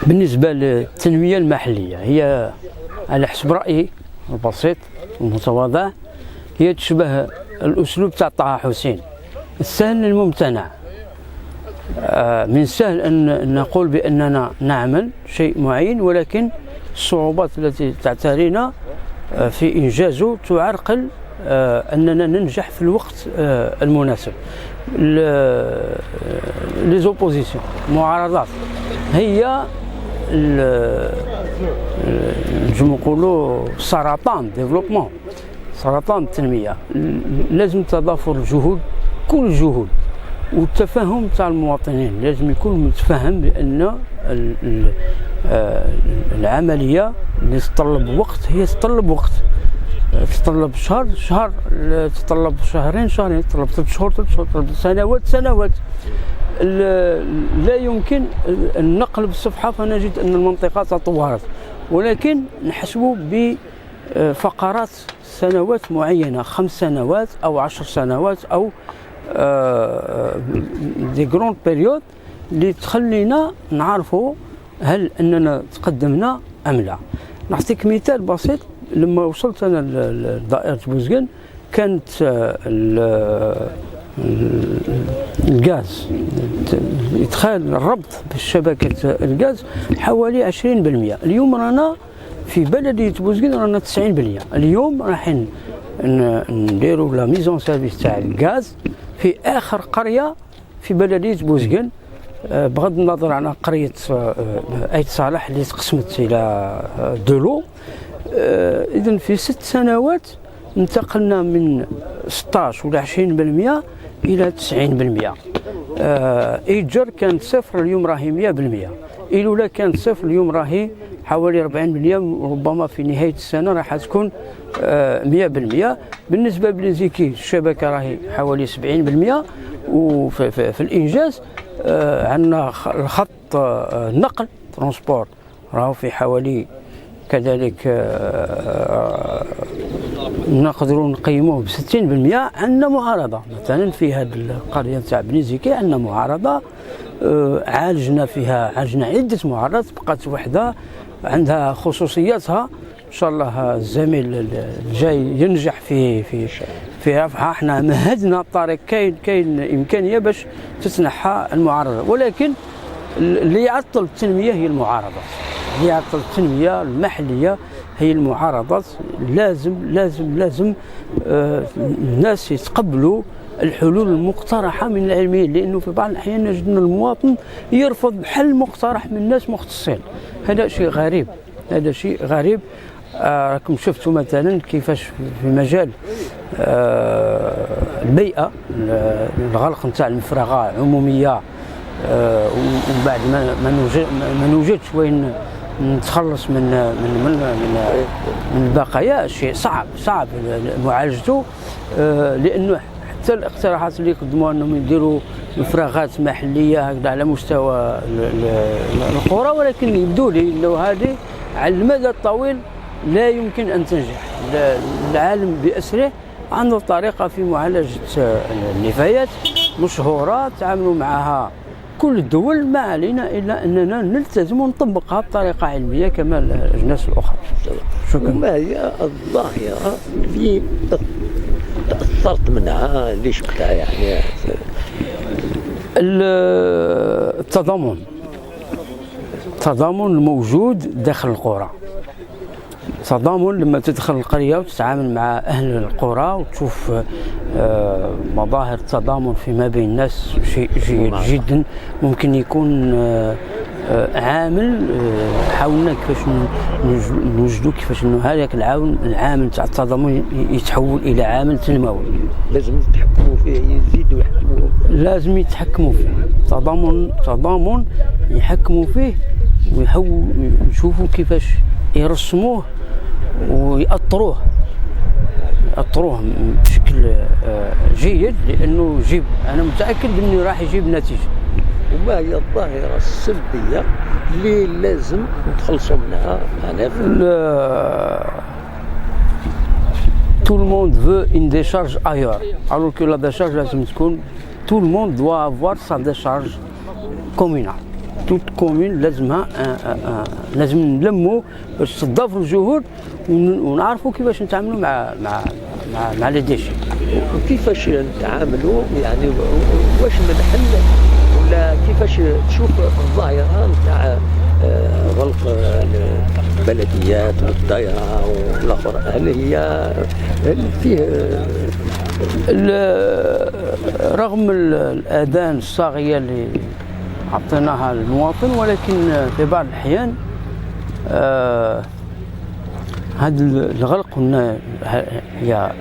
بالنسبة للتنمية المحلية، هي على حسب رأيي البسيط المتواضع هي تشبه الأسلوب تاع طه حسين، السهل الممتنع. من السهل أن نقول بأننا نعمل شيء معين، ولكن الصعوبات التي تعترينا في إنجازه تعرقل أننا ننجح في الوقت المناسب. les oppositions، المعارضات، هي نجم نقولوا سرطان développement، سرطان التنميه. لازم تضافر الجهود، كل الجهود، والتفهم تاع المواطنين. لازم يكون متفهم بان العملية اللي تتطلب وقت هي تتطلب وقت، تتطلب شهر شهر، تتطلب شهرين شهرين، تتطلب 3 شهور 3 شهور، تتطلب سنوات سنوات. لا يمكن النقل بالصفحه فنجد ان المنطقة تطورت، ولكن نحسب بفقرات سنوات معينه، 5 سنوات او 10 سنوات او des grandes périodes اللي تخلينا نعرفوا هل اننا تقدمنا ام لا. نعطيك مثال بسيط: لما وصلت انا لدائره بوزقن كانت الغاز، ادخال الربط بالشبكه الغاز حوالي 20%. اليوم رانا في بلديه بوزقن رانا 90%. اليوم راح نديروا la mise en service تاع الغاز في اخر قرية في بلديه بوزقن، بغض النظر عن قرية ايت صالح اللي تقسمت الى deux lots. اذا في 6 سنوات انتقلنا من 16 ولا 20% الى 90%. ايجر كانت صفر، اليوم راهي 100%. إيلولا كانت صفر، اليوم راهي حوالي 40%، ربما في نهاية السنة راح تكون 100%. بالنسبة لبني زيكي الشبكة راهي حوالي 70%. وفي في, في الإنجاز عندنا الخط النقل transport راهو في حوالي كذلك نقدروا نقيموه ب 60%. عندنا معارضة مثلا في هذه القرية تاع بني زيكي، عندنا معارضة عالجنا فيها، عالجنا عده معارضات، بقات وحده عندها خصوصياتها. ان شاء الله الزميل الجاي ينجح في رفعها. احنا مهدنا الطريق، كاين امكانية باش تتنحى المعارضه، ولكن اللي يعطل التنمية هي المعارضات. اللي يعطل التنمية المحلية هي المعارضات. لازم لازم لازم الناس يتقبلوا الحلول المقترحة من العلميين، لانه في بعض الاحيان نجد ان المواطن يرفض حل مقترح من ناس مختصين. هذا شيء غريب، هذا شيء غريب. راكم شفتوا مثلا كيفاش في مجال البيئه، الغلق نتاع المفرغه عموميه، ومن بعد ما نوجدش وين نتخلص من البقايا. شيء صعب، صعب معالجته، لانه حتى الاقتراحات اللي قدموها انهم يديروا مفرغات محليه هكذا على مستوى القرى، ولكن يبدو لي انه هذه على المدى الطويل لا يمكن ان تنجح. العالم باسره عنده طريقه في معالجة النفايات مشهوره، تعاملوا معها كل الدول. ما علينا الا اننا نلتزم ونطبقها بطريقة علمية كما الاجناس الاخرى. شكرا. وما هي الظاهرة اللي تأثرت منها، اللي شفتها يعني؟ التضامن، التضامن الموجود داخل القرى. تضامن لما تدخل القرية وتتعامل مع أهل القرى وتشوف مظاهر التضامن فيما بين الناس، شيء جيد جدا. ممكن يكون عامل. حاولنا كيفاش نوجدوا كيفاش انه هذاك العامل تاع التضامن يتحول الى عامل تنموي. لازم يتحكموا فيه، يزيدوا يحكموا. لازم يتحكموا فيه. تضامن، تضامن يحكموا فيه ويحاولوا يشوفوا كيفاش يرسموه ويأطروه، يأطروه بشكل جيد، لانه يجيب، انا متاكد انه راح يجيب نتيجه. وما هي الظاهرة السلبية اللي لازم نتخلصوا منها معنا في Tout le monde veut une décharge ailleurs, alors que la décharge لازم تكون، tout le monde doit avoir sa décharge communale. toute commune لازمها لازم نلموا باش تضافروا الجهود ونعرفوا كيفاش نتعاملوا مع les déchets. وكيفاش نتعاملوا، يعني واش من حل ولا كيفاش تشوف الظاهرة نتاع غلق البلديات والدائره والاخر؟ هل فيه رغم الاذان الصاغيه اللي عطيناها للمواطن، ولكن في بعض الاحيان هذا الغلق قلنا هي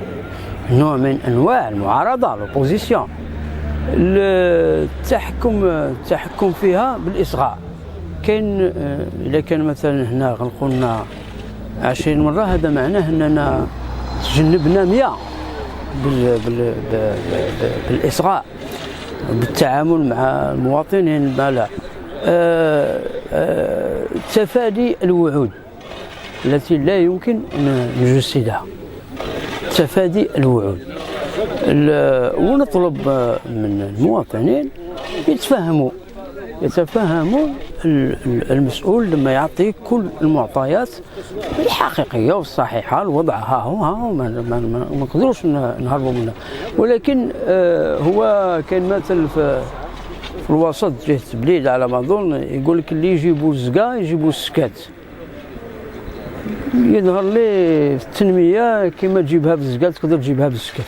نوع من انواع المعارضه، l'opposition، التحكم فيها بالاصغاء. كاين اذا كان مثلا هنا غلقوا لنا 20 مره، هذا معناه اننا تجنبنا 100 بالاصغاء، بالتعامل مع المواطنين. لا تفادي الوعود التي لا يمكن ان نجسدها، تفادي الوعود، ونطلب من المواطنين يتفهموا المسؤول لما يعطي كل المعطيات الحقيقية والصحيحه. الوضع ها هو ها هو، ما نقدروش نهربوا منه. ولكن هو كاين مثل في الوسط، جهة بليده على ما اظن، يقول لك اللي يجيبوا الزقا يجيبوا السكات. يظهر لي في التنمية كما تجيبها بالزقا تقدر تجيبها بالسكات.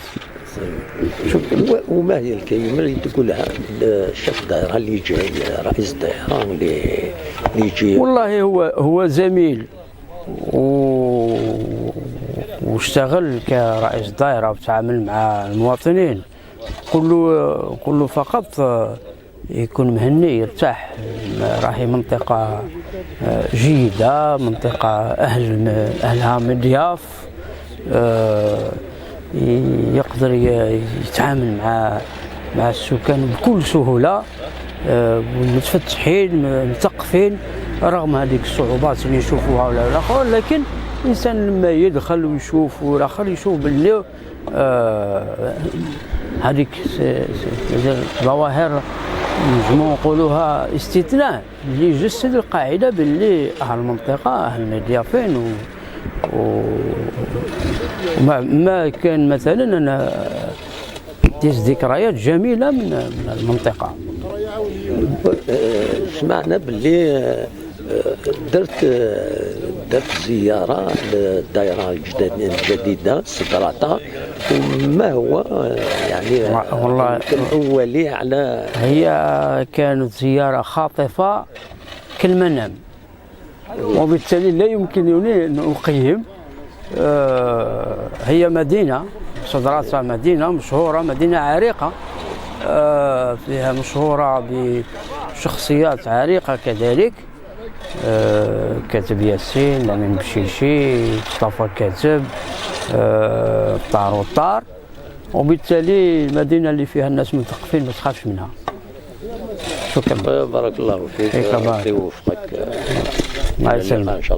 شوف، وما هي الكلمة اللي تقولها للشيف الدائرة اللي يجي، رئيس الدائرة اللي يجي؟ والله هو زميل واشتغل كرئيس دائرة وتعامل مع المواطنين. قل له فقط يكون مهني، يرتاح، راهي منطقة جيدة، منطقة أهلها مضياف، يقدر يتعامل مع السكان بكل سهولة، متفتحين، مثقفين، رغم هذيك الصعوبات اللي يشوفوها ولا الاخر. لكن الانسان لما يدخل ويشوف والاخر يشوف باللي هذيك ظواهر نجمو نقولوها استثناء اللي يجسد القاعدة باللي اهل المنطقة اهل مضيافين و ما كان مثلا انا ديت ذكريات جميلة من المنطقه. سمعنا باللي درت زيارة للدائره الجديدة سدراتا، وما هو يعني والله الاولي على هي كانت زيارة خاطفه كالمنام، وبالتالي لا يمكنني ان اقيم. هي مدينة سدراتة، مدينة مشهوره، مدينة عريقه، فيها مشهورة بشخصيات عريقة كذلك، كاتب ياسين، لامين بشيشي، مصطفى كاتب، طار وطار. وبالتالي المدينة اللي فيها الناس مثقفين ما تخافش منها. شكرا. بارك الله فيك، ربي يوفقك. الله يسلمك. ان شاء الله.